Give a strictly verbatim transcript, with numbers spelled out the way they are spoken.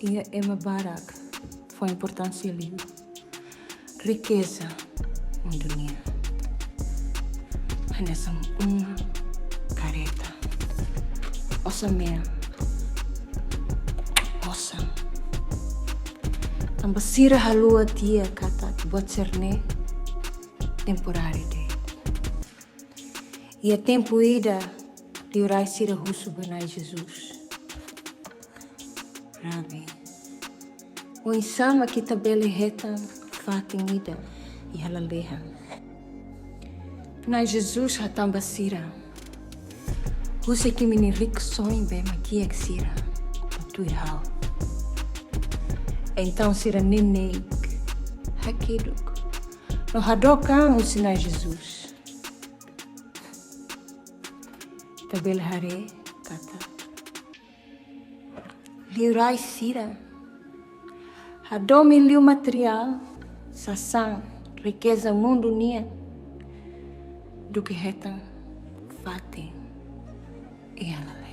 Iha ema barak fó importánsia liu rikeza mundu nian. Hanesan uma, kareta, osan mean, osan. Tanba sira haluha tiha katak buat sira-ne'e temporáriu de'it. Iha tempu ida, liurai sira husu ba Na'i Jesus: Rabi, oinsá mak ita bele hetan fatin ida iha lalehan? Na'i Jesus hatán ba sira: Husik imi-nia rikusoin ba ema kiak sira, no tuir ha'u. Entaun sira neineik, hakiduk, no hadook an husi Na'i Jesus. Ita bele haree katak liurai sira hadomi liu materiál, sasán, rikeza mundu nian, duké hetan fatin iha lalehan.